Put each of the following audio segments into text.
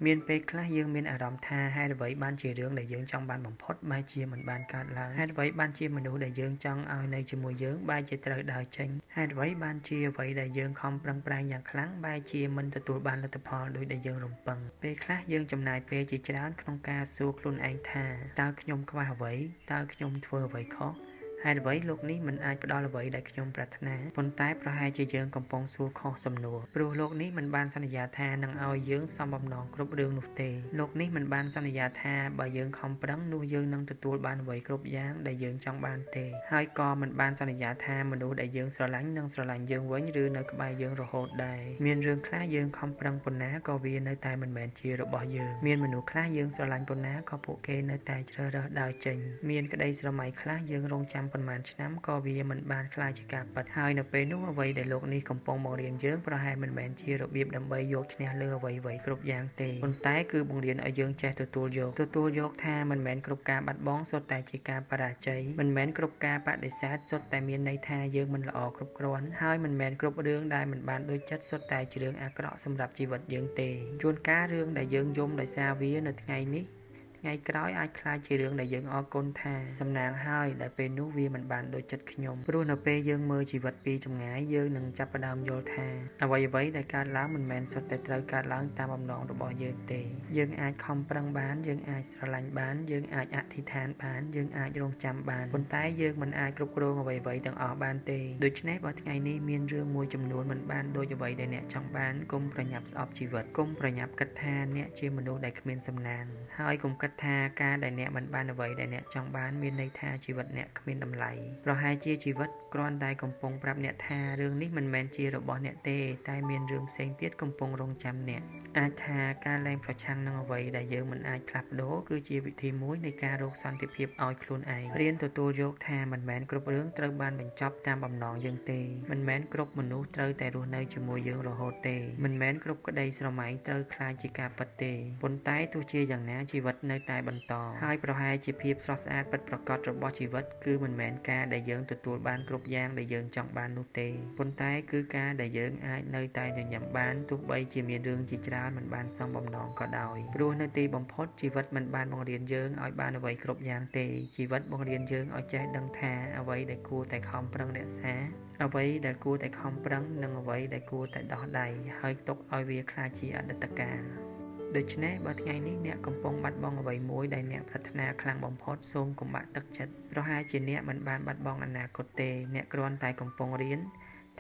មានពេលខ្លះយើងមានអារម្មណ៍ថាហេតុអ្វីបានជារឿងដែលយើងចង់បានបំផុតបែរជាមិនបានកើតឡើងហេតុអ្វីបានជាមនុស្សដែលយើងចង់ឲ្យនៅជាមួយយើងបែរជាត្រូវដើរចេញហេតុអ្វីបានជាអ្វីដែលយើងខំប្រឹងប្រែងយ៉ាងខ្លាំងបែរជាមិនទទួលបានលទ្ធផលដូចដែលយើងរំពឹងពេលខ្លះយើងចំណាយពេលជាច្រើនក្នុងការសួរខ្លួនឯងថាតើខ្ញុំខ្វះអ្វីតើខ្ញុំធ្វើអ្វីខុសហេតុអ្វីលោកនេះមិនអាចផ្ដល់អ្វីដែលខ្ញុំប្រាថ្នាប៉ុន្តែប្រហែលជាយើងកំពុងសួរខុសសំណួរព្រោះលោកនេះមិនបានសន្យាថានឹងឲ្យយើងសមបំណងគ្រប់រឿងនោះទេលោកនេះមិនបានសន្យាថាបើយើងខំប្រឹងនោះយើងនឹងទទួលបានអ្វីគ្រប់យ៉ាងដែលយើងចង់បានទេហើយក៏មិនបានសន្យាថាមនុស្សដែលយើងស្រឡាញ់នឹងស្រឡាញ់យើងវិញឬនៅក្បែរយើងរហូតដែរមានរឿងខ្លះយើងខំប្រឹងប៉ុណ្ណាក៏វានៅតែមិនមែនជារបស់យើងមានមនុស្សខ្លះយើងស្រឡាញ់ប៉ុណ្ណាក៏ពួកគេនៅតែជ្រើសរើសដើរចេញមានក្តីស្រមៃខ្លះយើងរងចាំប៉ុន្មានឆ្នាំក៏វាមិនបានក្លាយជាការពិតហើយនៅពេលនោះអ្វីដែលលោកនេះកំពុងបង្រៀនយើងប្រហែលមិនមែនជារបៀបដើម្បីយកឈ្នះលើអ្វីៗគ្រប់យ៉ាងទេប៉ុន្តែគឺបង្រៀនឲ្យយើងចេះទទួលយកថាមិនមែនគ្រប់ការបាត់បង់សុទ្ធតែជាការបរាជ័យមិនមែនគ្រប់ការបដិសេធសុទ្ធតែមានន័យថាយើងមិនល្អគ្រប់គ្រាន់ហើយមិនមែនគ្រប់រឿងដែលមិនបានដូចចិត្តសុទ្ធតែជារឿងអាក្រក់សម្រាប់ជីវិតយើងទេជួនកាលរឿងដែលយើងយំដោយសារវានៅថ្ងៃនេះថ្ងៃក្រោយអាចក្លាយជារឿងដែលយើងអរគុណថាសំណាងហើយដែលពេលនោះវាមិនបានដូចចិត្តខ្ញុំព្រោះនៅពេលយើងមើលជីវិតពីចម្ងាយយើងនឹងចាប់ផ្ដើមយល់ថាអ្វីៗដែលកើតឡើងមិនមែនសុទ្ធតែត្រូវកើតឡើងតាមបំណងរបស់យើងទេយើងអាចខំប្រឹងបានយើងអាចស្រឡាញ់បានយើងអាចអធិដ្ឋានបានយើងអាចរងចាំបានប៉ុន្តែយើងមិនអាចគ្រប់គ្រងអ្វីៗទាំងអស់បានទេដូច្នេះបើថ្ងៃនេះមានរឿងមួយចំនួនមិនបានដូចអ្វីដែលអ្នកចង់បានកុំប្រញាប់ស្អប់ជីវិតកុំប្រញាប់គិតថាអ្នកជាមនុស្សដែលគ្មានសំណាងហើយកុំគិតថាការដែលអ្នកមិនបានអ្វីដែលអ្នកចង់បានមានន័យថាជីវិតអ្នកគ្មានតម្លៃប្រហែលជាជីវិតគ្រាន់តែកំពុងប្រាប់អ្នកថារឿងនេះមិនមែនជារបស់អ្នកទេតែមានរឿងផ្សេងទៀតកំពុងរង់ចាំអ្នកអាចថាការលែងប្រឆាំងនឹងអ្វីដែលយើងមិនអាចផ្លាស់ប្ដូរគឺជាវិធីមួយនៃការរកសន្តិភាពឲ្យខ្លួនឯងរៀនទទួលយកថាមិនមែនគ្រប់រឿងត្រូវបានបញ្ចប់តាមបំណងយើងទេមិនមែនគ្រប់មនុស្សត្រូវតែរស់នៅជាមួយយើងរហូតទេមិនមែនគ្រប់ក្តីស្រមៃត្រូវក្លាយជាការពិតទេប៉ុន្តែទោះជាយ៉ាងណាជីវិតនៅតែបន្តហើយប្រហែលជាភាពស្រស់ស្អាតពិតប្រាកដរបស់ជីវិតគឺមិនមែនការដែលយើងទទួលបានគ្រប់យ៉ាងដែលយើងចង់បាននោះទេប៉ុន្តែគឺការដែលយើងអាចនៅតែញញឹមបានទោះបីជាមានរឿងជាច្រើនមិនបានសមបំណងក៏ដោយព្រោះនៅទីបំផុតជីវិតមិនបានបង្រៀនយើងឲ្យបានអ្វីគ្រប់យ៉ាងទេជីវិតបង្រៀនយើងឲ្យចេះដឹងថាអ្វីដែលគួរតែខំប្រឹងរក្សាអ្វីដែលគួរតែខំប្រឹងនិងអ្វីដែលគួរតែដោះដៃហើយទុកឲ្យវាក្លាយជាអតីតកាលដូច្នេះបើថ្ងៃនេះអ្នកកំពុងបាត់បង់អ្វីមួយដែលអ្នកប្រាថ្នាខ្លាំងបំផុតសូមកុំបាក់ទឹកចិត្តប្រហែលជាអ្នកមិនបានបាត់បង់អនាគតទេអ្នកគ្រាន់តែកំពុងរៀន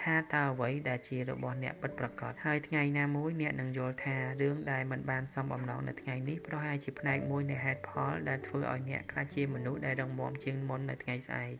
ថាតើអ្វីដែលជារបស់អ្នកពិតប្រាកដហើយថ្ងៃណាមួយអ្នកនឹងយល់ថារឿងដែលមិនបានសមបំណងនៅថ្ងៃនេះប្រហែលជាផ្នែកមួយនៃហេតុផលដែលធ្វើឲ្យអ្នកក្លាយជាមនុស្សដែលរឹងមាំជាងមុននៅថ្ងៃស្អែក។